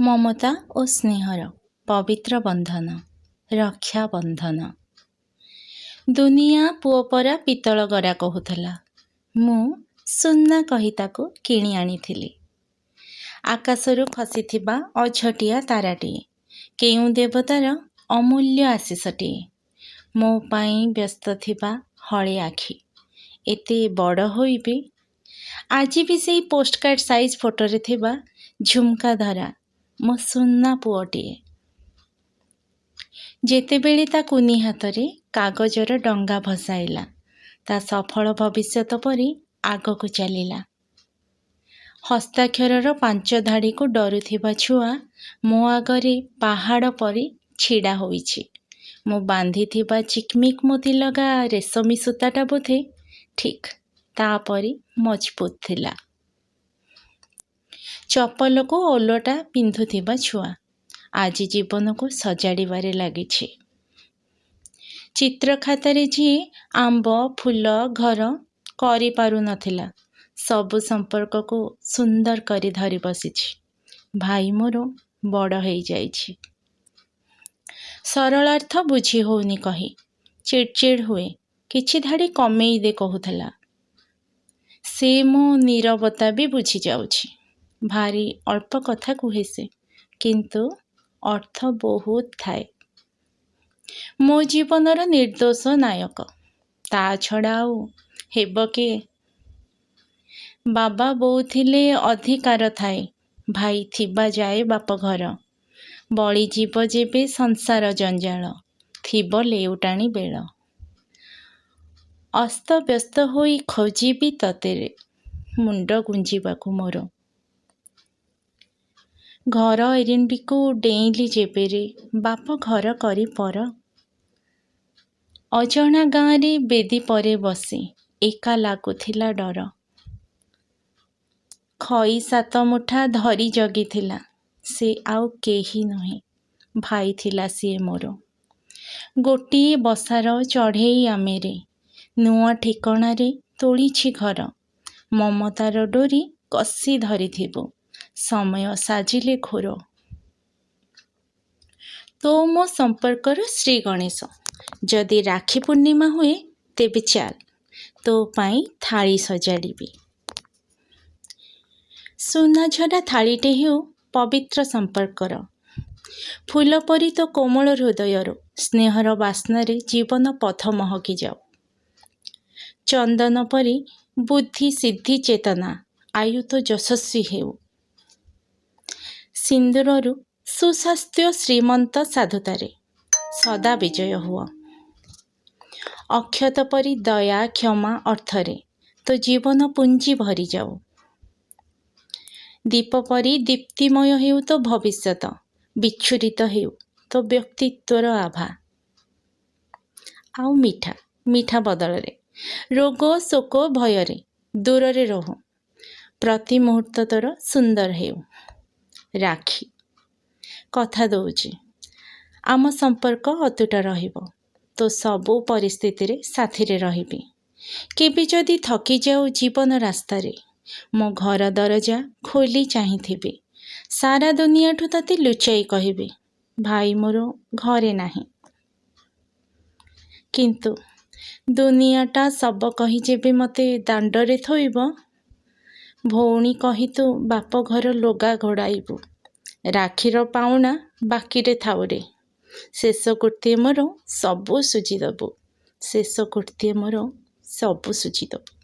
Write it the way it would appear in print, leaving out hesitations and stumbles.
ମମତା ଓ ସ୍ନେହର ପବିତ୍ର ବନ୍ଧନ ରକ୍ଷାବନ୍ଧନ। ଦୁନିଆ ପୁଅ ପରା ପିତ୍ତଳ ଗରା କହୁଥିଲା, ମୁଁ ସୁନା କହି ତାକୁ କିଣି ଆଣିଥିଲି। ଆକାଶରୁ ଖସିଥିବା ଅଝଟିଆ ତାରାଟିଏ, କେଉଁ ଦେବତାର ଅମୂଲ୍ୟ ଆଶିଷଟିଏ, ମୋ ପାଇଁ ବ୍ୟସ୍ତ ଥିବା ହଳେ ଆଖି। ଏତେ ବଡ଼ ହୋଇ ବି ଆଜି ବି ସେଇ ପୋଷ୍ଟକାର୍ଡ଼ ସାଇଜ୍ ଫଟୋରେ ଥିବା ଝୁମ୍କା ଧରା ମୋ ସୁନା ପୁଅଟିଏ। ଯେତେବେଳେ ତା କୁନି ହାତରେ କାଗଜର ଡଙ୍ଗା ଭସାଇଲା, ତା ସଫଳ ଭବିଷ୍ୟତ ପରି ଆଗକୁ ଚାଲିଲା। ହସ୍ତାକ୍ଷରର 5 ଧାଡ଼ିକୁ ଡରୁଥିବା ଛୁଆ ମୋ ଆଗରେ ପାହାଡ଼ ପରି ଛିଡ଼ା ହୋଇଛି। ମୁଁ ବାନ୍ଧିଥିବା ଚିକ୍ମିକ୍ ମୋତି ଲଗା ରେଶମୀ ସୂତାଟା ବୋଧେ ଠିକ୍ ତା ପରି ମଜବୁତ ଥିଲା। ଚପଲକୁ ଓଲଟା ପିନ୍ଧୁଥିବା ଛୁଆ ଆଜି ଜୀବନକୁ ସଜାଡ଼ିବାରେ ଲାଗିଛି। ଚିତ୍ରଖାତାରେ ଯିଏ ଆମ୍ବ, ଫୁଲ, ଘର କରିପାରୁନଥିଲା, ସବୁ ସମ୍ପର୍କକୁ ସୁନ୍ଦର କରି ଧରି ବସିଛି। ଭାଇ ମୋର ବଡ଼ ହେଇଯାଇଛି। ସରଳାର୍ଥ ବୁଝି ହଉନି କହି ଚିଡ଼ଚିଡ଼ ହୁଏ, କିଛି ଧାଡ଼ି କମେଇ ଦେ କହୁଥିଲା। ସେ ମୋ ନୀରବତା ବି ବୁଝିଯାଉଛି। ଭାରି ଅଳ୍ପ କଥା କୁହେ ସେ, କିନ୍ତୁ ଅର୍ଥ ବହୁତ ଥାଏ। ମୋ ଜୀବନର ନିର୍ଦ୍ଦୋଷ ନାୟକ, ତା ଛଡ଼ା ଆଉ ହେବ କିଏ? ବାବା ବୋଉ ଥିଲେ ଅଧିକାର ଥାଏ, ଭାଇ ଥିବା ଯାଏ ବାପଘର। ବଳିଯିବ ଯେବେ ସଂସାର ଜଞ୍ଜାଳ, ଥିବ ଲେଉଟାଣି ବେଳ। ଅସ୍ତବ୍ୟସ୍ତ ହୋଇ ଖୋଜିବି ତତେରେ, ମୁଣ୍ଡ ଗୁଞ୍ଜିବାକୁ ମୋର। ଘର ଏରୁଣ୍ଡିକୁ ଡେଇଁଲି ଯେବେରେ, ବାପ ଘର କରି ପର। ଅଜଣା ଗାଁରେ ବେଦୀ ପରେ ବସି ଏକା ଲାଗୁଥିଲା ଡର। ଖଇ 7 ମୁଠା ଧରି ଜଗିଥିଲା, ସେ ଆଉ କେହି ନୁହେଁ, ଭାଇ ଥିଲା ସିଏ ମୋର। ଗୋଟିଏ ବସାର ଚଢ଼େଇ ଆମେରେ, ନୂଆ ଠିକଣାରେ ତୋଳିଛି ଘର। ମମତାର ଡୋରି କଷି ଧରିଥିବୁ, ସମୟ ସାଜିଲେ ଘୋର। ତୋ ମୋ ସମ୍ପର୍କର ଶ୍ରୀ ଗଣେଶ, ଯଦି ରାକ୍ଷୀ ପୂର୍ଣ୍ଣିମା ହୁଏ ତେବେ ଚାଲ, ତୋ ପାଇଁ ଥାଳି ସଜାଡ଼ିବି। ସୁନାଝରା ଥାଳିଟେ ହେଉ ପବିତ୍ର ସମ୍ପର୍କର। ଫୁଲ ପରି ତୋ କୋମଳ ହୃଦୟରୁ ସ୍ନେହର ବାସ୍ନାରେ ଜୀବନ ପଥ ମହକି ଯାଉ। ଚନ୍ଦନ ପରି ବୁଦ୍ଧି ସିଦ୍ଧି ଚେତନା ଆୟୁ ତୋ ଯଶସ୍ୱୀ ହେଉ। ସିନ୍ଦୁରରୁ ସୁସ୍ୱାସ୍ଥ୍ୟ ଶ୍ରୀମନ୍ତ ସାଧୁତାରେ ସଦା ବିଜୟ ହୁଅ। ଅକ୍ଷତ ପରି ଦୟା କ୍ଷମା ଅର୍ଥରେ ତୋ ଜୀବନ ପୁଞ୍ଜି ଭରିଯାଉ। ଦୀପ ପରି ଦୀପ୍ତିମୟ ହେଉ ତୋ ଭବିଷ୍ୟତ, ବିଚ୍ଛୁରିତ ହେଉ ତୋ ବ୍ୟକ୍ତିତ୍ୱର ଆଭା। ଆଉ ମିଠା ମିଠା ବଦଳରେ ରୋଗ ଶୋକ ଭୟରେ ଦୂରରେ ରହୁ, ପ୍ରତି ମୁହୂର୍ତ୍ତ ତୋର ସୁନ୍ଦର ହେଉ। ରାକ୍ଷୀ କଥା ଦଉଛି, ଆମ ସମ୍ପର୍କ ଅତୁଟ ରହିବ, ତୋ ସବୁ ପରିସ୍ଥିତିରେ ସାଥିରେ ରହିବି। କେବେ ଯଦି ଥକିଯାଉ ଜୀବନ ରାସ୍ତାରେ, ମୋ ଘର ଦରଜା ଖୋଲି ଚାହିଁଥିବି, ସାରା ଦୁନିଆଠୁ ତତେ ଲୁଚାଇ କହିବି, ଭାଇ ମୋର ଘରେ ନାହିଁ। କିନ୍ତୁ ଦୁନିଆଟା ଶବ କହି ଯେବେ ମୋତେ ଦାଣ୍ଡରେ ଥୋଇବ, ଭଉଣୀ କହି ତୁ ବାପ ଘର ଲୁଗା ଘୋଡ଼ାଇବୁ। ରାକ୍ଷୀର ପାଉଣା ବାକିରେ ଥାଉରେ, ଶେଷ କୀର୍ତ୍ତି ମୋର ସବୁ ସୁଝିଦେବୁ, ଶେଷ କୀର୍ତ୍ତି ମୋର ସବୁ ସୁଝିଦେବୁ।